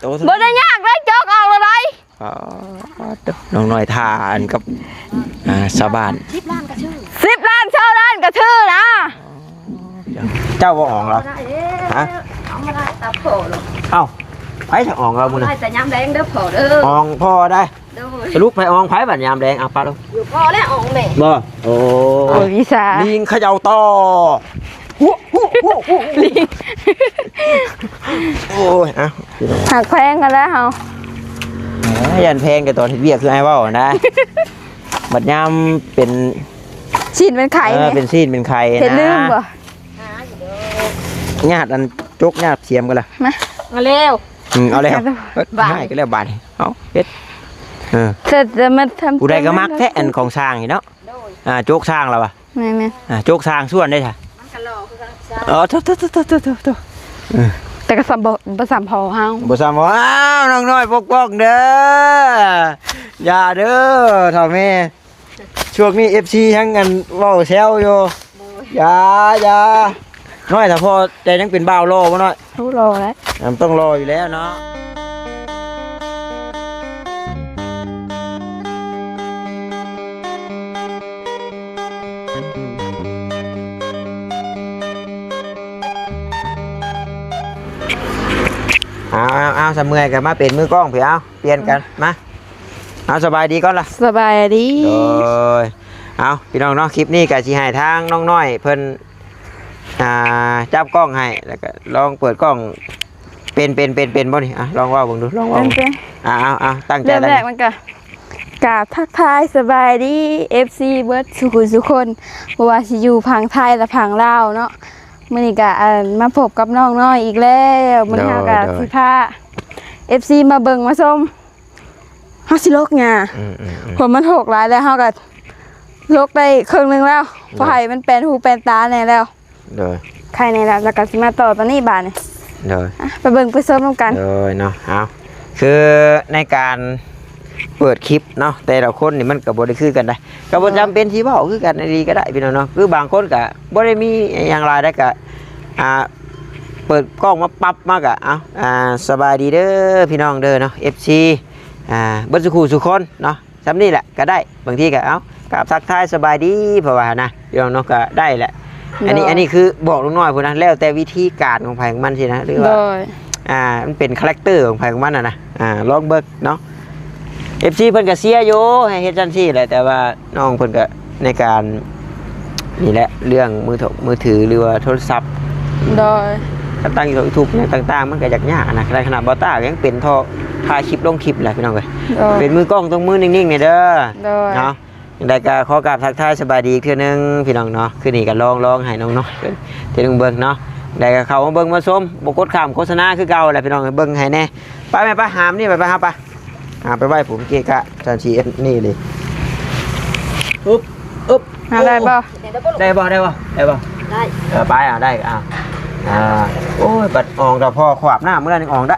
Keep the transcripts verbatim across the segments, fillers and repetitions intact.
โตเท่า บ่ได้ยากเลย จกออกเลย อ๋อ น้องน้อยท่าอันกับ อ่า ชาวบ้าน สิบล้านก็ชื่อ สิบล้าน ซาวล้านก็ชื่อนะ เจ้าบ่อองเหรอ บ่ได้เด้ ฮะ เอามาได้ตาโผล่หรอก เอ้า ไผจะอองเรามื้อนะ ได้แต่ยามแลงเด้อพ่อเด้อ อองพ่อได้ โดย สรุปไผอองไผบัดยามแลง เอาปะลูก อยู่พ่อและอองแม่ บ่ โอ้ โอ้ย วิชา ลิงเขย่าต่อ ฮู้ ฮู้ ฮู้ ฮู้ ลิง โอ้ย อ่ะ หักแพงกันแล้วเฮา เอ้ย ย่านแพงกับตอนเฮ็ดเวียกคือไอ้เว้านะ บัดยามเป็น ซีนเป็นไข่ เออ เนี่ย เป็นซีนเป็นไข่ เห็น นะ ลืมบ่ ญาติอันจกญาติเสียมกันละ มา มาแล้ว อืม เอาแล้ว เอาแล้ว เอ้ย บาด ให้ก็แล้วบาด เอาเฮ็ด เออ แต่ แต่มันทำ ผู้ใดก็มักแท้ อันของสร้างนี่เนาะ โดย อ่า จกสร้างแล้ววะ แม่นๆ อ่า จกสร้างส่วนได้ซะ มันก็หล่อคือกัน เออ โถ่ๆๆๆๆ เออ แต่ก็ซ้ำบ่ บ่ซ้ำพ่อเฮา บ่ซ้ำพ่อ อ้าว น้องน้อยปกป้องเด้อ อย่าเด้อ เฒ่าแม่ ช่วงนี้ เอฟซี ยังอันเว้าแซวอยู่ อย่า อย่า น้อยถ้าพ่อแต่ยังเป็นบ่าวหล่อบ่น้อย รู้รอแล้ว มันต้องรออยู่แล้วเนาะ เอา เอา เอา สะเมื่อยกันมาเป็นมือกล้องพี่ เอา เปลี่ยนกัน มา เอา สบายดีก่อนล่ะ สบายดี โดย เอา พี่น้องเนาะ คลิปนี้ก็สิให้ทางน้องน้อยเพิ่น อ่า จับกล้องให้ แล้วก็ลองเปิดกล้อง เป็น เป็น เป็น เป็นบ่นี่ อ่ะ ลองเว้าเบิ่งดู ลองเว้า เป็น เป็น อ่ะ เอา เอา ตั้งใจ เริ่มแรก ตั้ง มันก็ กราบทักทายสบายดี เอฟซี เบิดสุขุสุคน บ่ว่าสิอยู่ฝั่งไทยและฝั่งลาวเนาะ มื้อนี้ก็ เอิ่ม มาพบกับน้องน้อยอีกแล้ว มื้อนี้ โดย เฮาก็ โดย สิพา เอฟซี มาเบิ่งมาชม เฮาสิลกหญ้า อืม อืม อืม ฝนมันตกหลายแล้ว เฮาก็ลกได้ครึ่งหนึ่งแล้ว โดย พอให้มันแปนหูแปนตาแน่แล้ว โดย ไข่แน่แล้ว แล้วก็สิมาต่อตอนนี้บาดนี้ โดย อ่ะ ไปเบิ่งไปชมนำกัน โดยเนาะ เอา คือในการเปิดคลิปเนาะ แต่ละคนนี่มันก็บ่ได้คือกันได้ ก็บ่ โดย จำเป็นสิเว้าคือกันอีหลีก็ได้พี่น้องเนาะ คือบางคนก็บ่ได้มีหยังหลายได้ก็ อ่า เปิดกล้องมาปั๊บมาก็ เอ้า อ่า สบายดีเด้อพี่น้องเด้อเนาะ เอฟซี อ่า เบิดสุขุสุคนเนาะ ส่ำนี้แหละก็ได้ บางทีก็ เอ้า กราบทักทายสบายดี เพราะว่านะ พี่น้องเนาะ ก็ได้แหละ อันนี้ โดย อันนี้คือบอกลุงน้อยพู้นนะ แล้วแต่วิธีการของไผของมันสินะ หรือว่า โดย อ่า มันเป็นคาแรคเตอร์ของไผของมันน่ะนะ อ่า ลองเบิ่งเนาะ เอฟซี เพิ่นก็เชียร์อยู่ ให้เฮ็ดจั่งซี้แหละ แต่ว่าน้องเพิ่นก็ในการ นี่แหละ เรื่องมือถกมือถือ หรือว่าโทรศัพท์ โดย การตั้ง YouTube หยังต่างๆ มันก็ยากๆ นะ ขนาด ขนาดบ่าวต้าก็ยังเป็นท่อถ่ายคลิปลงคลิปแหละพี่น้องเอ้ย โดย เป็นมือกล้องต้องมือนิ่งๆ เนี่ยเด้อ โดย เนาะ จั่งใดก็ขอกราบทักทายสบายดีอีกเทื่อนึงพี่น้องเนาะ คืนนี้ก็ลอง ลองให้น้องน้อยเพิ่นเทื่อนึงเบิ่งเนาะ จั่งใดก็เข้ามาเบิ่งมาชม บ่กดข้ามโฆษณาคือเก่าแหละพี่น้อง เบิ่งให้แน่ ไปแม่ ไป หามนี่ไป ไป หาไป อ่า ไปไหว้ผมเกะกะ จั่งสิเอ็ดนี่เลย อึ๊บ อึ๊บ หาได้บ่ ได้บ่ ได้บ่ ได้บ่ ได้ เออ ไป อ่ะ ได้ อ่ะ อ่า โอ้ย บัดอองกับพ่อขวาบน้ำมื้อนั้นยังอองได้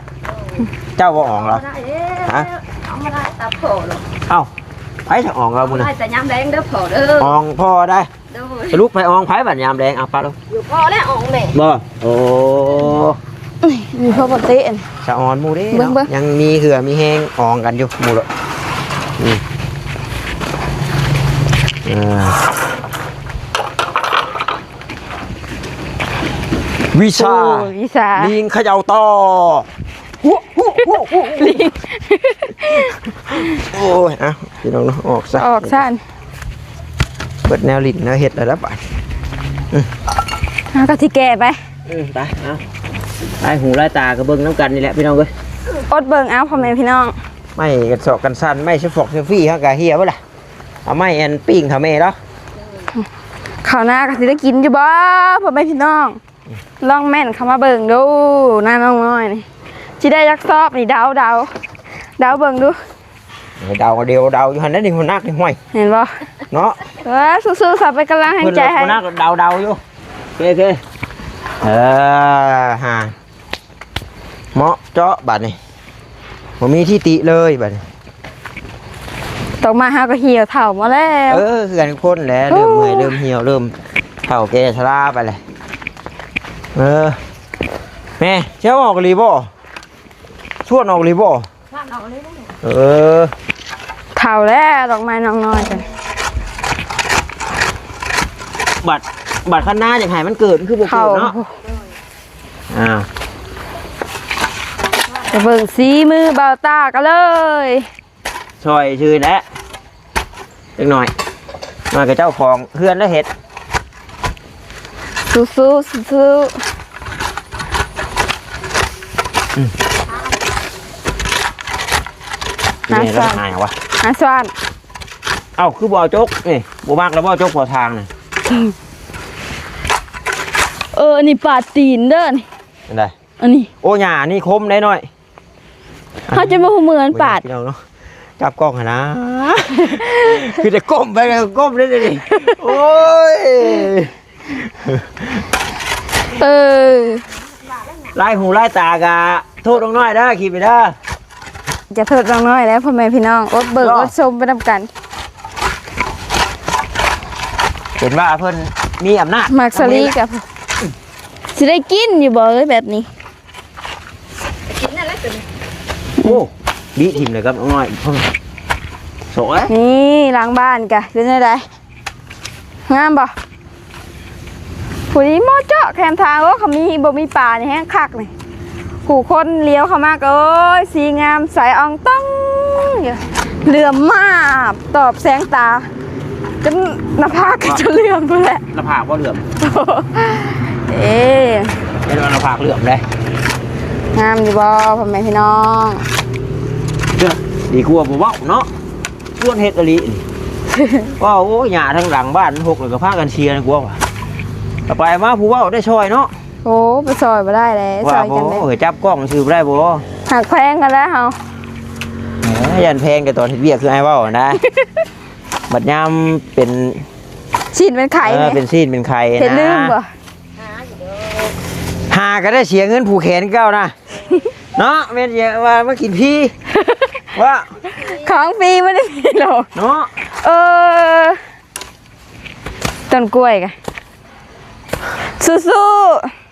เจ้าบ่อองเหรอ บ่ได้เด้ ฮะ เอามาได้ตาพ่อหรอก เอ้า ไผจะอองเรามื้อนั้น ได้แต่ยามแลงเด้อพ่อเด้อ อองพ่อได้ โดย สรุปไผอองไผบัดยามแลง เอาปะลูก อยู่พ่อและอองแม่ บ่ โอ้ นี่ มีพ่อบ่เตะอัน สะออนหมู่เด้ เบิ่ง เนาะ เบิ่ง ยังมีเหื่อมีแฮงอองกันอยู่หมู่ละ อืม อ่า วิชา โอ้ วิชา ลิงเขย่าต่อ ฮู้ ฮู้ ฮู้ ฮู้ ลิง โอ้ย อ่ะ พี่น้องเนาะ ออกซะ ออกซะ เบิดแนวลิ้นแนวเฮ็ดแล้วล่ะบาด อืม เฮาก็สิแก่ไป อืม ไป เอา หลายหูหลายตาก็เบิ่งนำกันนี่แหละพี่น้องเอ้ย อดเบิ่งเอาพ่อแม่พี่น้อง ไม้กันศอกกันสั่น ไม้เซฟอกเซลฟี่เฮาก็เหี่ยเบิดล่ะ เอาไม้อันปิ้งเฒ่าแม่เนาะ ข้าวนาก็สิได้กินอยู่บ่พ่อแม่พี่น้อง ลองแม่นเข้ามาเบิ่งดู น้าน้องน้อยนี่ สิได้จักสอบนี่ เดา เดา เดาเบิ่งดู เดาเดียวเดาอยู่หั่นนะนี่ หัวหน้านี่ห้วย เห็นบ่ เนาะ เออ สู้ๆ ซะ เป็นกำลังแรงใจให้ เพิ่นเดาเดาอยู่ โอเค โอเค เออ ฮะ เหมาะเจาะบาดนี้ บ่มีที่ติเลยบาดนี้ ตกมาเฮาก็เหี่ยวเฒ่าหมดแล้ว เออ คือกันทุกคนแหละ โอ้ เริ่มเมื่อย เริ่มเหี่ยว เริ่มเฒ่าแก่ชราไปเลย เออ แม่ สิเอาออกอีหลีบ่ ส ต้นออกเลยบ่ เออ เฒ่าแล้วดอกไม้น้องน้อยกัน บัด บัดคันนาอยากให้มันเกิดคือบ่เกิดเนาะ เฒ่า อ้าว ไปเบิ่งสีมือบ่าวตากันเลย ซอยชื่อแหละ จักหน่อย มากับเจ้าของเฮือนแล้วเฮ็ด สู้ๆ สู้ๆ อืม หาซ่อน นี่แล้วหาหยังวะ หาซ่อน เอ้า คือบ่เอาจก นี่ บ่มักแล้วบ่เอาจกพอทางนี่ เออ อันนี้ปาดตีนเด้อนี่ อันใด อันนี้ โอ้ หญ้านี่คมได้หน่อย เขาจะมาหัวเมือนปาด พี่น้องเนาะ จับกล้องหั่นนะ คือจะก้มไปก็ก้มได้เลย โอ้ย เออ ลายหูลายตากะ โทษน้องน้อยเด้อ คลิปนี้เด้อ จะโทษน้องน้อยแล้วพ่อแม่พี่น้อง อดเบิ่ง เนาะ อดชมไปนำกัน เห็นว่าเพิ่นมีอำนาจ มักสลีกับ สิได้กินอยู่บ่เอ้ยแบบนี้ กินนั่นแหละตัวนี้ โอ้ ดีถิ่มเลยครับน้องน้อย สวย นี่หลังบ้านกะเป็นจั่งใด งามบ่ ผู้นี้เหมาะเจาะแคมทาง โอ้ เขามีบ่มีป่านี่แฮงคักนี่ ผู้คนเลี้ยวเข้ามาก็ โอ้ย สีงามใสอ่องต้องอยู่ เหลื่อมมาบ ตอบแสงตา จนหน้าผากก็จะเหลื่อมพู้นแหละ หน้าผากบ่เหลื่อม เอ๊ะ เห็นว่าหน้าผากเหลื่อมเลย งามอยู่บ่พ่อแม่พี่น้อง เด้อ ดีกว่าบ่เว้าเนาะ ควรเฮ็ดอีหลีนี่ ว่า โอ้ย หญ้าทางหลังบ้านมันหก แล้วก็พากันเสียนะ กลัวว่า ต่อไปมาผู้เว้าได้ซอยเนาะ โอ้ ไปซอยบ่ได้เลย ว่า ซอยจั่งใด บ่ เออ จับกล้องซื่อบ่ได้บ่ หักแพงกันแล้วเฮา เออ ย่านแพง แต่ตอนเฮ็ดเวียกคืออ้ายเว้านะ บัดยามเป็น ซีนเป็นไข่ เออ นี่ เป็นซีนเป็นไข่นะ เฮ็ดลืมบ่ หาก็ได้เสียเงินผูกแขนเก่านะ เนาะ แม่นเยอะว่ามากินฟรี ว่า ของฟรีบ่ได้มีหรอก เนาะ เออ ต้นกล้วยกะ สู้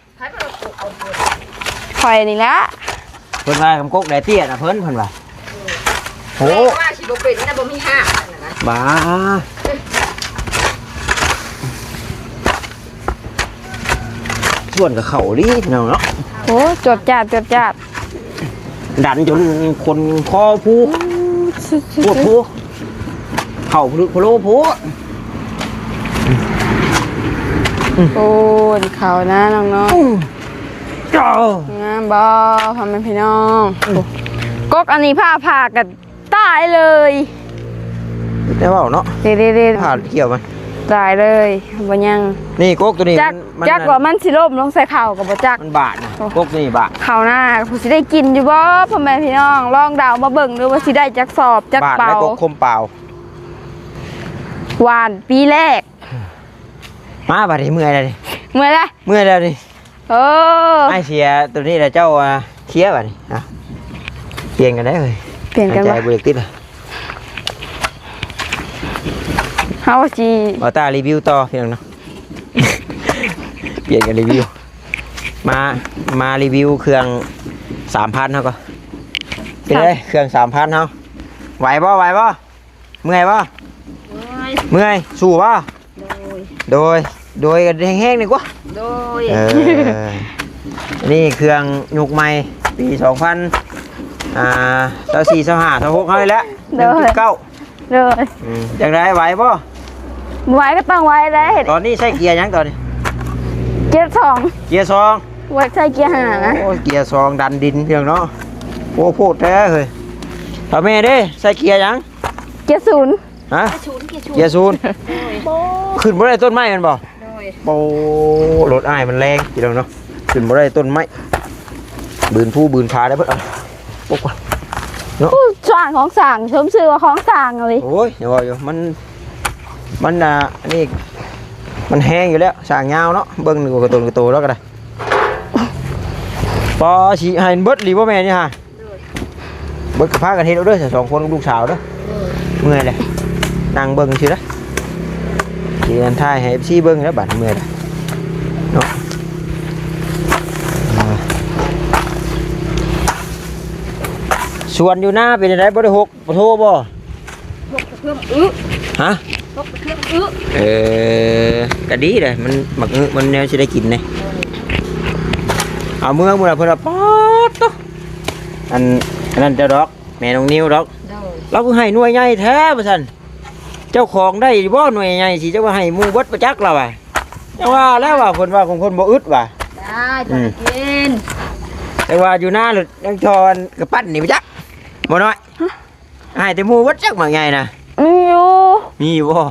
ๆ ข่อยนี่ละ เพิ่นว่ากำกกแดดเตี้ยนะเพิ่น เพิ่นว่า โอ้ ว่าสิบ่เป็นนะ บ่มีห้างนั่นน่ะนะ บ้า ส่วนกับเขาดิพี่น้องเนาะ โอ้ จวดจาด จวดจาด ดันจนคนคอผู้ สุดๆ ปวดผู้ เขาพลุพะโล้ผู้ โอ้ย เขานะน้องๆ อืม เจ้า งามบ่พ่อแม่พี่น้อง อืม กกอันนี้ผ้าผ่ากัน ตายเลย ได้เปล่าเนาะ เด้ๆๆ ผ่าเกี่ยวมัน ตายเลย บ่ยัง นี่กกตัวนี้ จัก มัน มัน จักว่ามันสิล่มลงใส่เข่าก็บ่จัก มันบาดนะ โอ้ กกตัวนี้บาด เข่าหน้าผู้สิได้กินอยู่บ่พ่อแม่พี่น้อง ลองเดามาเบิ่งดูว่าสิได้จักสอบจัก บาด เปา และกกคมเปล่า หว่านปีแรก มาบัดนี้เมื่อยแล้วนี่ เมื่อยแล้ว เมื่อยแล้วนี่ เออ ไอ้เสียตัวนี้แหละเจ้า อ่า เคลียร์บัดนี้ อ่ะ เปลี่ยนกันได้เลย เปลี่ยนกัน หายใจ วะ บ่อยากติดเลย เฮาสิ บ่าวตารีวิวต่อพี่น้องเนาะ เปลี่ยนกันรีวิว มา มารีวิวเครื่องสามพันเฮาก็ เป็นไง ครับ เครื่องสามพันเฮา ไหวบ่ ไหวบ่ เมื่อยบ่ เมื่อย เมื่อย สู้บ่ โดย โดย โดยกันแฮงๆ ดีกว่า โดย เออ นี่เครื่องยุคใหม่ ปีสองพัน อ่า ซาวสี่ ซาวห้า ซาวหก เฮานี่แหละ โดย หนึ่งจุดเก้า โดย อืม จั่งใด ไหวบ่ ไหวก็ต้องไหวแล้ว ตอนนี้ใส่เกียร์หยังตอนนี้ เกียร์สอง เกียร์สอง ไว้ใส่เกียร์ห้านะ โอ้ เกียร์สองดันดินเพียงเนาะ โอ้ โพดแท้เฮ้ย เอาแม่เด้ ใส่เกียร์หยัง เกียร์ศูนย์ ฮะ เกียร์ศูนย์ เกียร์ศูนย์ ขึ้นบ่ได้ต้นไม้แม่นบ่ โดย โอ้ รถอ้ายมันแรงพี่น้องเนาะ ขึ้นบ่ได้ต้นไม้ บืนภูบืนผาได้เบิด เอา ปกก่อน เนาะ อู้ สร้างของสร้าง สมชื่อว่าของสร้างเลย โอ้ย อย่าว่าอยู่ มัน มัน อ่า อันนี้ มันแฮงอยู่แล้ว สร้างยาวเนาะ เบิ่งนี่ก็โตนก็โตแล้วก็ได้ ปอสิให้เบิดหรือบ่แม่นี่ฮะ เบิดก็พากันเฮ็ดเอาเด้อ สองคนกับลูกสาวเด้อ เมื่อยเลย นั่งเบิ่งซื่อเด้อ สิอันถ่ายให้ เอฟซี เบิ่งแล้วบัดเมื่อยเลยเนาะ อ่า สวนอยู่นาเป็นจั่งใด บ่ได้หกบ่โทบ่ พวกกระเพื่อมอึฮะ พวกกระเพื่อมอึเออ ก็ดีเลย มันหมากอึมันแนวสิได้กินเนี่ย เอาเมือมื้อละเพิ่นว่า ป๊าดโต๊ะ อัน อันนั้นเจ้าดอก แม่น้องนิวดอก โดย เราคือให้หน่วยใหญ่แท้ว่าซั่น เจ้าของได้อยู่บ่หน่วยใหญ่สิ เจ้าว่าให้หมู่เบิดบ่จักเราอะ จังว่าแล้วว่าเพิ่นว่าของเพิ่นบ่อึดว่ะ ได้ อืม บ่ได้กิน แต่ว่าอยู่นาหลุดยังทอนกระปั้นนี่บ่จัก บ่น้อย ฮะ ให้แต่หมู่เบิดจักหมากใหญ่นะ มีอยู่ มีอยู่บ่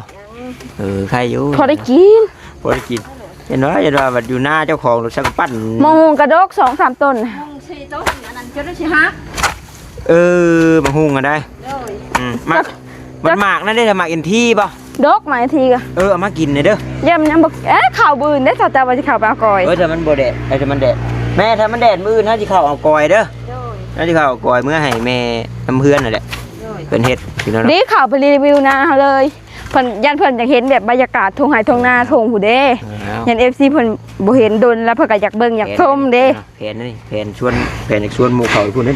เออ ใครอยู่ พอได้กิน พอได้กิน เห็นว่า เห็นว่าบัดอยู่นาเจ้าของหลุดสักกระปั้น มะฮุ่งกระดกสองสามต้น มะฮุ่งสี่ต้น อันนั้นจนได้สิหัก เออ มะฮุ่งอะได้ โดย อืม หมาก จัก มันหมากนั่นได้ หมากอินทรีย์บ่ ดอกไม้ทีก็ เออ เอามากินหน่อยเด้อ เยี่ยมยังบอก เอ๊ะ ข่าวบืนได้อ สาวแต่ว่าสิเข้าไปเอากอย เออ ถ้ามันบ่แดด เออ ถ้ามันแดด แม่ ถ้ามันแดดมื้ออื่นเฮาสิเข้าเอากอยเด้อ โดย เฮาสิเข้าเอากอยเมื่อให้แม่น้ำเพื่อนนั่นแหละ โดย เพิ่นเฮ็ดพี่น้องเนาะ นี่เข้าไปรีวิวนาเฮาเลย เพิ่น ย่านเพิ่นอยากเห็นแบบบรรยากาศทุ่งไร่ทุ่งนาทุ่งผู้เด้ อ้าว ย่าน เอฟซี เพิ่นบ่เห็นดนแล้ว เพิ่นก็อยากเบิ่งอยากชมเด้ แผนนี่ แผนชวน แผนอยากชวนหมู่เขาไปพู้นนี่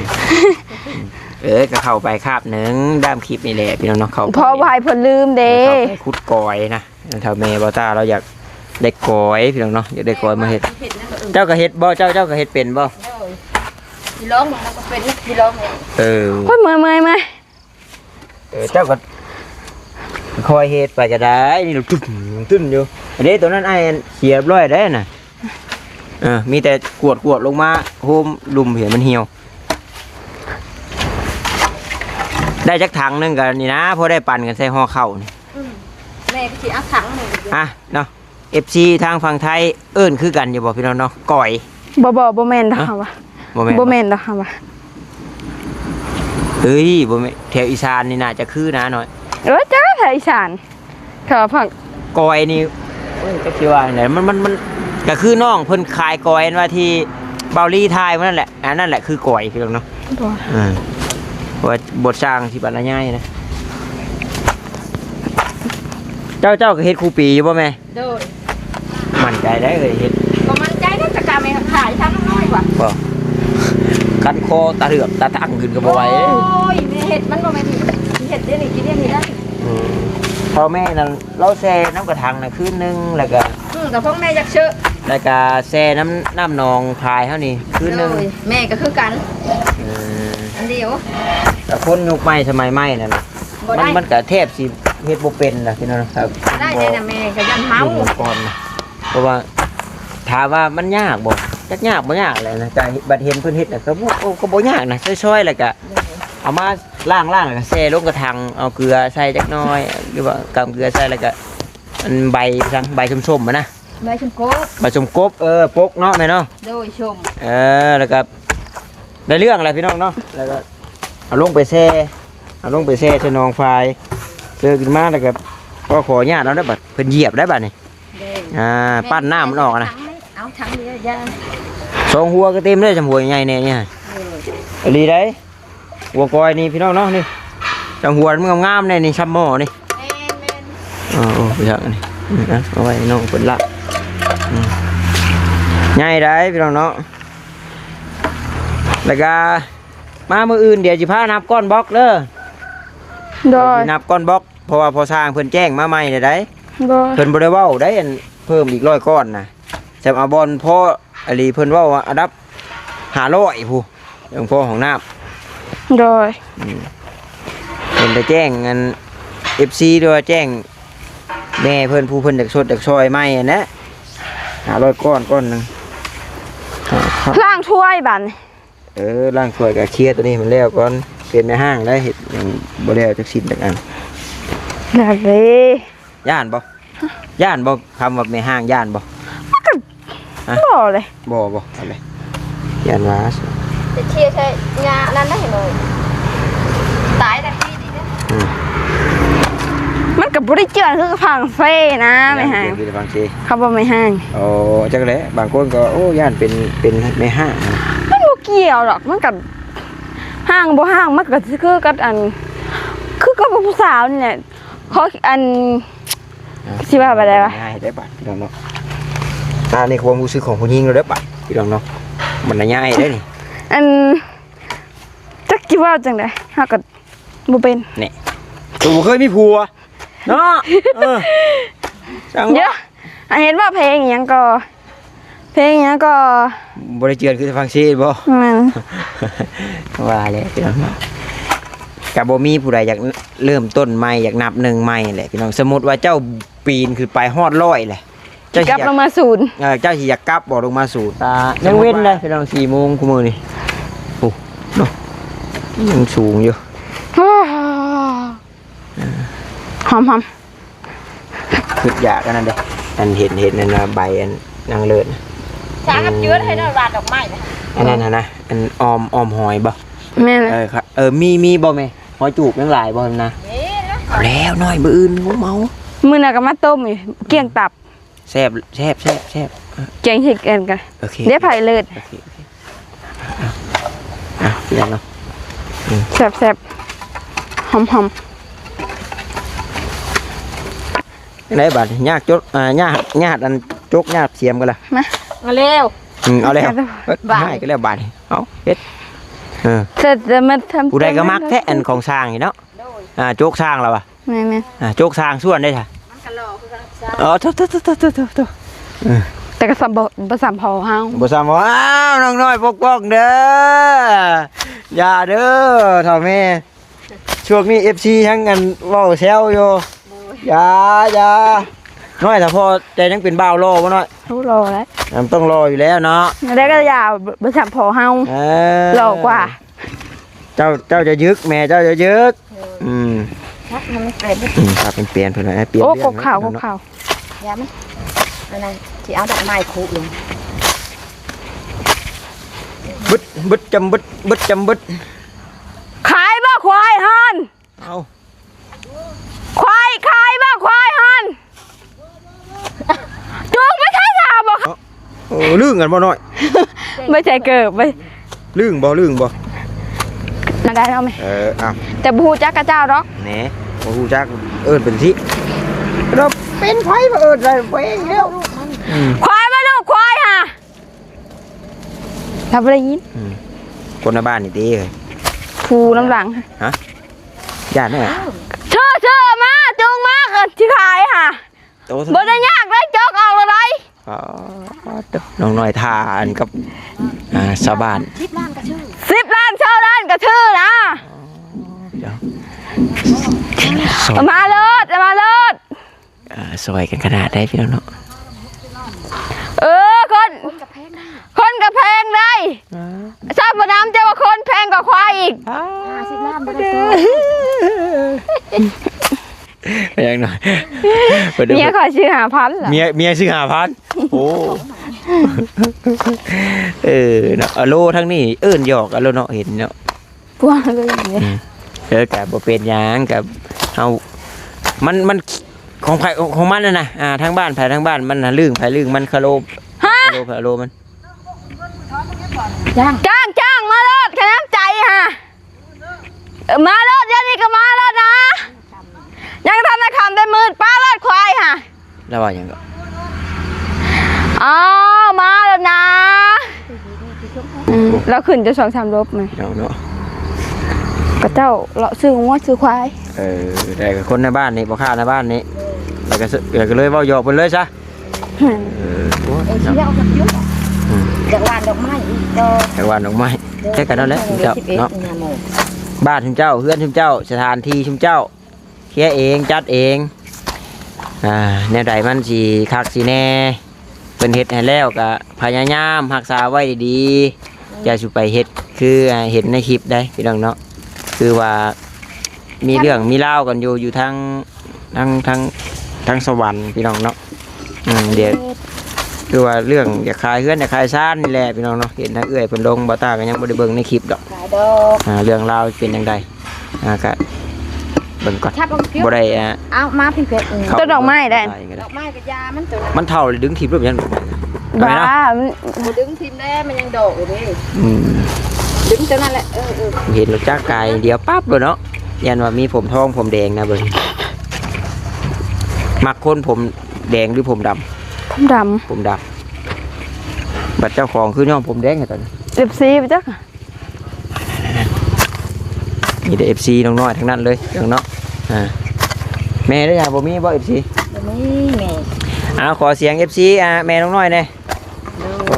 เออ ก็เข้าไปคาบหนึ่งด้ามคลิปนี่แหละพี่น้องเนาะ เข้าไป เพราะว่าให้เพิ่นลืมเด้ เข้าไปขุดกอยนะ เฒ่าแม่บ่าวตาเราอยากได้กอยพี่น้องเนาะ อยากได้กอยมาเฮ็ด เจ้าก็เฮ็ดบ่ เจ้า เจ้าก็เฮ็ดเป็นบ่ โดย สิลองมันก็เป็น สิลองมัน เออ โอ้ย เมื่อย เมื่อย เมื่อย เออ เจ้าก็ค่อยเฮ็ดไปก็ได้ นี่ตึ้มตึ้มอยู่ อันนี้ตัวนั้นไอ้เสียบร้อยได้น่ะ เออ มีแต่กวดกวดลงมาโฮมลุมเห็นมันเหี่ยว ได้จักถังหนึ่งกันนี่นะ พอได้ปั่นกันใส่ห่อข้าวนี่ อืม แม่ก็สิเอาถังหนึ่ง อ่ะเนาะ เอฟซี ทางฝั่งไทยเอิ้นคือกันอยู่บ่พี่น้องเนาะ ก๋อย บ่ บ่ บ่แม่นดอก ฮะ ค่ะว่า บ่แม่น บ่แม่นดอกค่ะว่า เอ้ย บ่แม่น แถวอีสานนี่น่าจะคือนะหน่อย เออ จ้า แถวอีสาน เขาว่าผัก ก๋อยนี่ เอ้ย จักสิว่าจั่งใด มัน มัน มัน ก็คือน้องเพิ่นขายก๋อยอันว่าที่เบาลีถ่ายมื้อนั่นแหละ อันนั้นแหละคือก๋อยพี่น้องเนาะ บ่ อ่า เพราะว่าบทสร้างที่บรรยายนะ เจ้า เจ้าก็เฮ็ดคู่ปีอยู่บ่แม่ โดย มั่นใจได้เลยเฮ็ด บ่มั่นใจได้ แต่กะแม่ขายทางน้อยกว่า บ่ คันคอตาเหลือกตาตั้งขึ้นก็บ่ไหว โอ้ย แม่เฮ็ดมันบ่แม่นเฮ็ดเดี๋ยวนี้กินเดี๋ยวนี้ได้ อืม พ่อแม่นั่น เราแช่น้ำกระถางน่ะคืนหนึ่ง แล้วก็ อืม แต่พวกแม่อยากเชื่อ แล้วก็แช่น้ำ น้ำหนองพายเฮานี่คืนหนึ่ง โดย แม่ก็คือกัน เออ อันเดียว แต่คนยุคใหม่สมัยใหม่นั่นน่ะ บ่ได้ มัน มันก็แทบสิเฮ็ดบ่เป็นล่ะพี่น้องครับ ได้เลยนะแม่ ก็ย่านเมา รุ่นก่อนนะ เพราะว่าถามว่ามันยากบ่ จักยากบ่ยากแหละนะ แต่บัดเห็นเพิ่นเฮ็ดน่ะ ก็บ่ ก็บ่ยากนะ ซอยๆ แล้วก็เอามาล้างๆ แล้วก็แช่ลงกระถาง เอาเกลือใส่จักหน่อย หรือว่ากำเกลือใส่ แล้วก็อันใบซัง ใบส้มๆ อะนะ ใบส้มโกบ ใบส้มกบ เออ ปกเนาะแม่เนาะ โดยส้ม เออ แล้วก็ได้เรื่องอะไรพี่น้องเนาะ แล้วก็เอาลงไปแช่ เอาลงไปแช่ใส่หนองฝาย เจอขึ้นมาแล้วก็ ก็ขออนุญาตเอาได้บัด เพิ่นเหยียบได้บัดนี่ โดย อ่า ปั้นน้ำมันออกนะ เอาถังเดียวย่า สองหัวก็เต็มเลย สามหัวใหญ่แน่เนี่ย เออ อีหลีได้ หัวกอยนี่พี่น้องเนาะ นี่ จังหัวมันงามๆ แน่นี่ ซ้ำหม้อนี่ แม่นๆ อ๋อ โอ้ ไปทางนี่ อืม อ่ะ เอาไว้น้องเพิ่นละ อืม ใหญ่ได้พี่น้องเนาะ แล้วก็มามื้ออื่นเดี๋ยวสิพานับก้อนบล็อกเด้อ โดย สินับก้อนบล็อก เพราะว่าพอสร้างเพิ่นแจ้งมาใหม่ได้ โดย เพิ่นบ่ได้เว้าได้อันเพิ่มอีกร้อยก้อนนะ จำเอาบอลพออหลีเพิ่นเว้าว่าอันดับห้าร้อยพู้น หลวงพ่อของน้ำ โดย อืม เพิ่นไปแจ้งอัน เอฟซี ด้วย แจ้งแม่เพิ่น ผู้เพิ่นอยากชดอยากซอยใหม่อันนะ ห้าร้อยก้อน ก้อนหนึ่ง อ่า ครับ ล้างถ้วยบัดนี้ เออ ล้างถ้วยก็เคลียร์ตัวนี้มันแล้วก่อน เป็นแม่ห้างได้ เฮ็ดหยังบ่แล้วจักชิ้นจักอัน นั่นเด้ ย้านบ่ ย้านบ่ คำว่าแม่ห้างย้านบ่ มันก็ ฮะ บ่เลย บ่ บ่ เอาเลย ย้านว่า ไปเคลียร์ใส่งานั่นได้หน่อย ตายแต่ที่นี่เด้อ อืม มันก็บ่ได้เจือนคือฝรั่งเศสนะ แม่ห้าง เจือนคือฝรั่งเศส เขาบ่แม่ห้าง โอ้ จักแหละ บางคนก็ โอ้ ย้านเป็น เป็นแม่ห้างนะ มันบ่เกี่ยวดอก มันก็ห้างบ่ห้าง มันก็คือกับอัน คือกับผู้สาวนี่แหละ เขาอัน อ่ะ สิว่าไปได้วะ ง่ายได้บัดพี่น้องเนาะ อ่า ในความรู้สึกของผู้หญิงเราได้บัดพี่น้องเนาะ มันง่ายได้นี่ อัน จัก สิเว้าจั่งใด๋ เฮาก็บ่เป็น นี่ กูบ่เคยมีผัว เนาะ เออ จั่งว่า เดี๋ยว อ่ะ เห็นว่าเพลงอิหยังก็ เพลงอิหยังก็ บ่ได้เจือนคือฝรั่งเศสบ่ แม่น ว่าแล้วพี่น้อง ก็บ่มีผู้ใดอยากเริ่มต้นใหม่ อยากนับหนึ่งใหม่แหละพี่น้อง สมมุติว่าเจ้าปีนขึ้นไปฮอดร้อยแหละ เจ้าสิอยาก กลับลงมาศูนย์ เออ เจ้าสิอยากกลับบ่ลงมาศูนย์ อ่า ยังเว้นเลยพี่น้อง สี่โมงคุมื้อนี่ โอ้ เนาะ ยังสูงอยู่ หอมๆ คิดอยากอันนั้นเด้ อันเห็น เห็นอันน่ะ ใบอันนางเลิศน่ะ สากับเจือให้เราราดดอกไม้นะ อันนั้นน่ะนะ อันออม ออมหอยบ่ แม่น เออครับ เออ มี มีบ่แม่ หอยจูบยังหลายบ่นะ นี่นะ เอาแล้วน้อย มื้ออื่นงมเอา มื้อหน้าก็มาต้มอีก เกลี้ยงตับ แซ่บ แซ่บ แซ่บ แซ่บ แกงเห็ดกันกะ โอเค เดี๋ยวไผเลิศ โอเค โอเค อ่ะ อ่ะ เปลี่ยนเนาะ อืม แซ่บๆ หอมๆ ได้บาด ยากจก อ่า ยาก ยากอันจก ยากเสียมกันละ มา เอาเร็ว อืม เอาแล้ว เอาแล้ว เอ้ย บาด ให้กันแล้วบาด เอา เฮ็ด เออ แต่ แต่มันทำ ผู้ใดก็มักแท้ อันของสร้างนี่เนาะ โดย อ่า จกสร้างแล้ววะ แม่นๆ อ่า จกสร้างส่วนได้จ้ะ มันก็หล่อคือกันจ้ะ อ๋อ โถ่ โถ่ โถ่ เออ แต่ก็ส่ำบ่ บ่ส่ำพ่อเฮา บ่ส่ำพ่อ อ้าว น้องน้อยปกป้องเด้อ อย่าเด้อ เฒ่าแม่ ช่วงนี้ เอฟซี ยังอันเว้าแซวอยู่ อย่า อย่า น้อย ถ้าพ่อใจยังเป็นบ่าวหล่อบ่น้อย รู้หล่อแล้ว มันต้องหล่ออยู่แล้วเนาะ แล้วก็อย่า บ่ส่ำพ่อเฮา เออ หล่อกว่า เจ้า เจ้าจะยึก แม่เจ้าจะยึก อืม พักให้มันเป็น อืม พักเป็นเปลี่ยนเพิ่นว่าให้เปลี่ยน โอ้ เรื่อง กบขาว แล้ว กบขาว อย่ามัน อันนั้น สิเอาดอกไม้คุลง บึด บึดจำบึด บึดจำบึด ขายบ่ควายหัน เอา ควาย ขายบ่ควายหัน จูงไปใช้ทางบ่ เออ ลื่นกันบ่น้อย ไม่ใช่เกิบไป ลื่นบ่ ลื่นบ่ นั่นได้แล้วไหม เออ เอา แต่บ่ฮู้จักกะเจ้าดอก แหน่ บ่ฮู้จัก เอิ้นเป็นสิ เราเป็นไผมาเอิ้นอะไรเองแล้ว อืม ควายมาลูกควายฮะ เราบ่ได้ยิน อืม คนในบ้านนี่ติ ผู้นำหลัง ฮะ ย่านแน่ เธอ เธอมา จูงมา ก็สิขายฮะ โอ้ บ่ได้ยากเลย จกออกเลย อ๋อ น้องน้อยทานกับ อ่า ชาวบ้าน สิบล้านก็ซื้อ สิบล้าน ซาวล้านก็ซื้อนะ เดี๋ยว เอามาโลด เอามาโลด อ่า ซอยกันขนาดได้พี่น้องเนาะ เออ คน คนกะแพงได้ คนกะแพงได้ อ่า ทราบบ่น้ำจะว่าคนแพงกว่าควายอีก อ่า ห้าสิบล้านบ่ได้ตัว ยังหน่อย เมียข้อยซื้อห้าพันล่ะ เมีย เมียซื้อห้าพัน โอ้ เออ เนาะ อะโลทั้งนี้ เอิ้นหยอกอะโลเนาะ เห็นเนาะ พวกเลย อืม เออ กะบ่เป็นหยัง กะเอา มัน มัน ของไผ ของมันน่ะนะ อ่า ทางบ้านไผทางบ้านมันน่ะ เรื่องไผเรื่องมัน คาโล ฮะ คาโลไผคาโลมัน จ้าง จ้าง จ้าง มาโลด คะน้ำใจฮะ เออ มาโลด เดี๋ยวนี้ก็มาโลดนะ ยังทันได้ค่ำได้มืด ป้าโลดควายฮะ แล้วว่าหยังก็ อ๋อ มาแล้วนะ อืม เราขึ้นจะสองสามรอบไหม เนาะ เนาะ ก็เจ้าเลาะซื้องัวซื้อควาย เออ แต่ก็คนในบ้านนี่ พ่อค้าในบ้านนี่ แล้วก็ซื้อ แล้วก็เลยเว้าหยอกเพิ่นเลยซะ อืม เออ โอ้ย เออ สิเอากับยุทธ อืม จากหว่านดอกไม้อีกดอก จากหว่านดอกไม้ เออ แค่กันนั่นแหละ เจ้า สิบเอ็ด เนาะ นี่นะโม บ้านชุมเจ้า เฮือนชุมเจ้า สถานที่ชุมเจ้า เคลียร์เอง จัดเอง อ่า แนวใดมันสิคักสิแน่ เพิ่นเฮ็ดให้แล้วก็พยายามรักษาไว้ดีๆ อย่าสิไปเฮ็ดคือเห็นในคลิปได้พี่น้องเนาะ คือว่ามีเรื่องมีราวกันอยู่ อยู่ทาง ทาง ทาง ทางสวรรค์พี่น้องเนาะ อืม เดี๋ยว คือว่าเรื่องอยากขายเฮือนอยากขายซานนี่แหละพี่น้องเนาะ เห็นทางเอื้อยเพิ่นลง บ่าวตาก็ยังบ่ได้เบิ่งในคลิปดอก ขายดอก อ่า เรื่องราวเป็นจั่งใด อ่า ก็เบิ่งก่อน ชับลงเพียง บ่ได้ อ่า เอามาพี่เพชร อืม เข้า ต้นดอกไม้ได้ ดอกไม้ก็ยามันตัวนั้น มันเฒ่าเลยดึงถีบรถยัง บ้า มัน บ่ดึงทิ่มแล้วมันยังดอกอยู่เด้ อืม ดึงตัวนั้นแหละ เออ เออ เห็นรถจักรกายเดียวปั๊บเลยเนาะ ยันว่ามีผมทองผมแดงนะเบิ่ง มักคนผมแดงหรือผมดำ ผมดำ ผมดำ บัดเจ้าของคือย้อมผมแดงไงตอนนี้ เอฟซีไปจัก มีแต่ เอฟซี น้องน้อยทั้งนั้นเลยพี่น้องเนาะ อ่า แม่ได้ยังบ่มีบ่ เอฟซี บ่มีแม่ เอาขอเสียง เอฟซี อ่า แม่น้องน้อยแหน่ โดย โอ้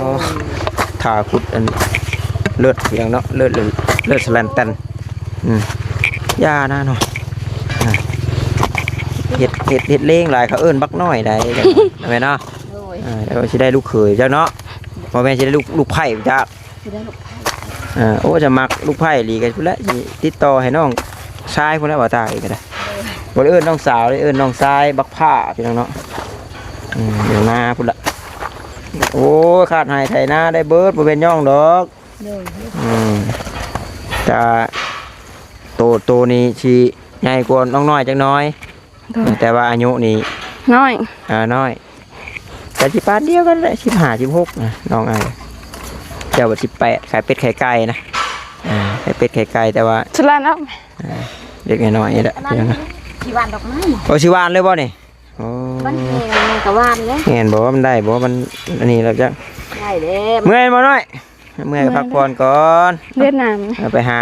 ถ้าขุดอันเลิศพี่น้องเนาะ เลิศ เลิศ เลิศสแลนตัน อืม อย่านะเนาะ อ่า เฮ็ด เฮ็ด เฮ็ดเลงหลายเขาเอิ้นบักน้อยได้ แม่นเนาะ โดย อ่า แล้วสิได้ลูกเขยจักเนาะ บ่แม่นสิได้ลูก ลูกไผ่จัก สิได้ลูกไผ่ อ่า โอ้ จะมักลูกไผ่อีหลีกันพุ้นแหละ สิติดต่อให้น้องชายพุ้นแหละ บ่ตายก็ได้ บ่ได้เอิ้นน้องสาว ได้เอิ้นน้องชาย บักผ้าพี่น้องเนาะ อืม อยู่นาพุ้นละ โอ้ คาดไฮ่ไถนาได้เบิด บ่เป็นหยังดอก โดย อืม แต่โต โตนี้สิใหญ่กว่าน้องน้อยจักหน่อย โดย แต่ว่าอายุนี่น้อย อ่า น้อย ก็สิปานเดียวกันแหละ สิบห้า สิบหก นะ น้องอ้าย เจ้าว่าสิบแปด ขายเป็ดขายไก่นะ อ่า ขายเป็ดขายไก่ แต่ว่า สุดแล้วเนาะ อ่า เด็กน้อยๆนี่แหละ อันนั้น พี่น้องนะ สิหว่านดอกไม้ โอ้ สิหว่านเลยบ่นี่ โอ้ มันแห้งมันก็หว่านเลย แม่นบ่ มันได้บ่ มันอันนี้แล้วจ้ะ ได้เด้ เมื่อยบ่น้อย เมื่อย เมื่อย พักผ่อนก่อน เวียดนาม เอาไปหา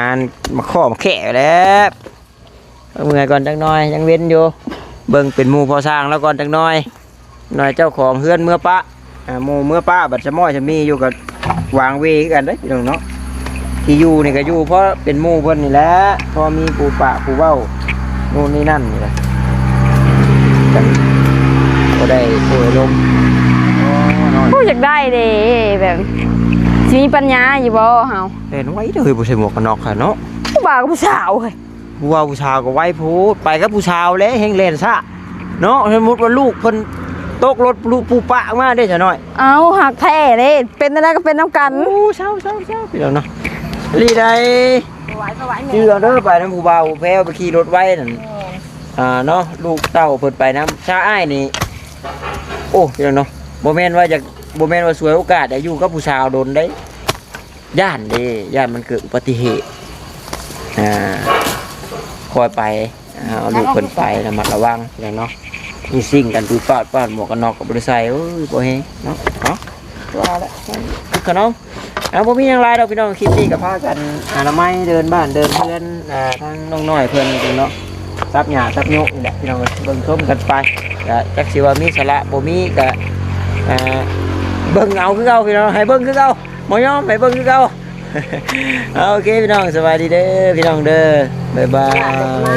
มาข้อมาแข่แล้ว เมื่อยก่อนจักหน่อย ยังเว้นอยู่ เบิ่งเป็นหมู่พ่อช้างแล้วก่อนจักหน่อย หน่อยเจ้าของเฮือนเมือปะ อ่า หมู่เมือปะ บัดสะม้อยจะมีอยู่กับวางเวคือกันเด้อพี่น้องเนาะ ที่อยู่นี่ก็อยู่เพราะเป็นหมู่เพิ่นนี่แหละ เพราะมีผู้ปะผู้เว้า นู่นนี่นั่นนี่แหละ กันบ่ได้โอ้ยลม โอ้ย น้อย โอ้ย อยากได้เด้ แบบ สิมีปัญญาอยู่บ่เฮา เล่นไวเด้อเฮ้ย บ่ใส่หมวกกันน็อกค่ะเนาะ ผู้บ่าวกับผู้สาวเฮ้ย ผู้บ่าวผู้สาวก็ไวโพด ไปกับผู้สาวแล้วแฮงแล่นซะเนาะ สมมุติว่าลูกเพิ่นตกรถ ลูกผู้ปะมาเด้ซะน้อย เอ้า ฮักแท้เด้ เป็นจั่งใดก็เป็นนำกัน โอ้ เซาๆๆ พี่น้องเนาะ ลีใด บ่ไหว บ่ไหวแม่ ชื่อเอาเด้อ ไปนำผู้บ่าวผู้แพ้ว ไปขี่รถไวนั่น แม่ อ่า เนาะ ลูกเต้าเพิ่นไปนำ ชาอ้ายนี่ โอ้ พี่น้องเนาะ บ่แม่นว่าอยาก บ่แม่นว่าฉวยโอกาสได้อยู่กับผู้สาวโดนเด้ ย่านเด้ ย่านมันเกิดอุบัติเหตุ อ่า ค่อยไป อ่า เอาลูกเพิ่นไประมัดระวังแหละเนาะ มีสิ่งกันปืดปาดปาด หมวกกันน็อกก็บ่ได้ใส่ โอ้ย บ่แฮงเนาะ เนาะ ว่าละ คือขนม อ่า บ่มีหยังหลายดอกพี่น้อง คลิปนี้ก็พากันอนามัยเดินบ้านเดินเรือน อ่า ทางน้องน้อยเพิ่นเนาะ ตัดหญ้าตัดยุงนี่แหละพี่น้อง เบิ่งชมกันไป ก็จักสิว่ามีสาระบ่มีก็ อ่า เบิ่งเอาคือเก่าพี่น้อง ให้เบิ่งคือเก่า บ่ยอมให้เบิ่งคือเก่า เอา โอเคพี่น้อง สบายดีเด้อพี่น้องเด้อ บ๊ายบาย ดอกไม้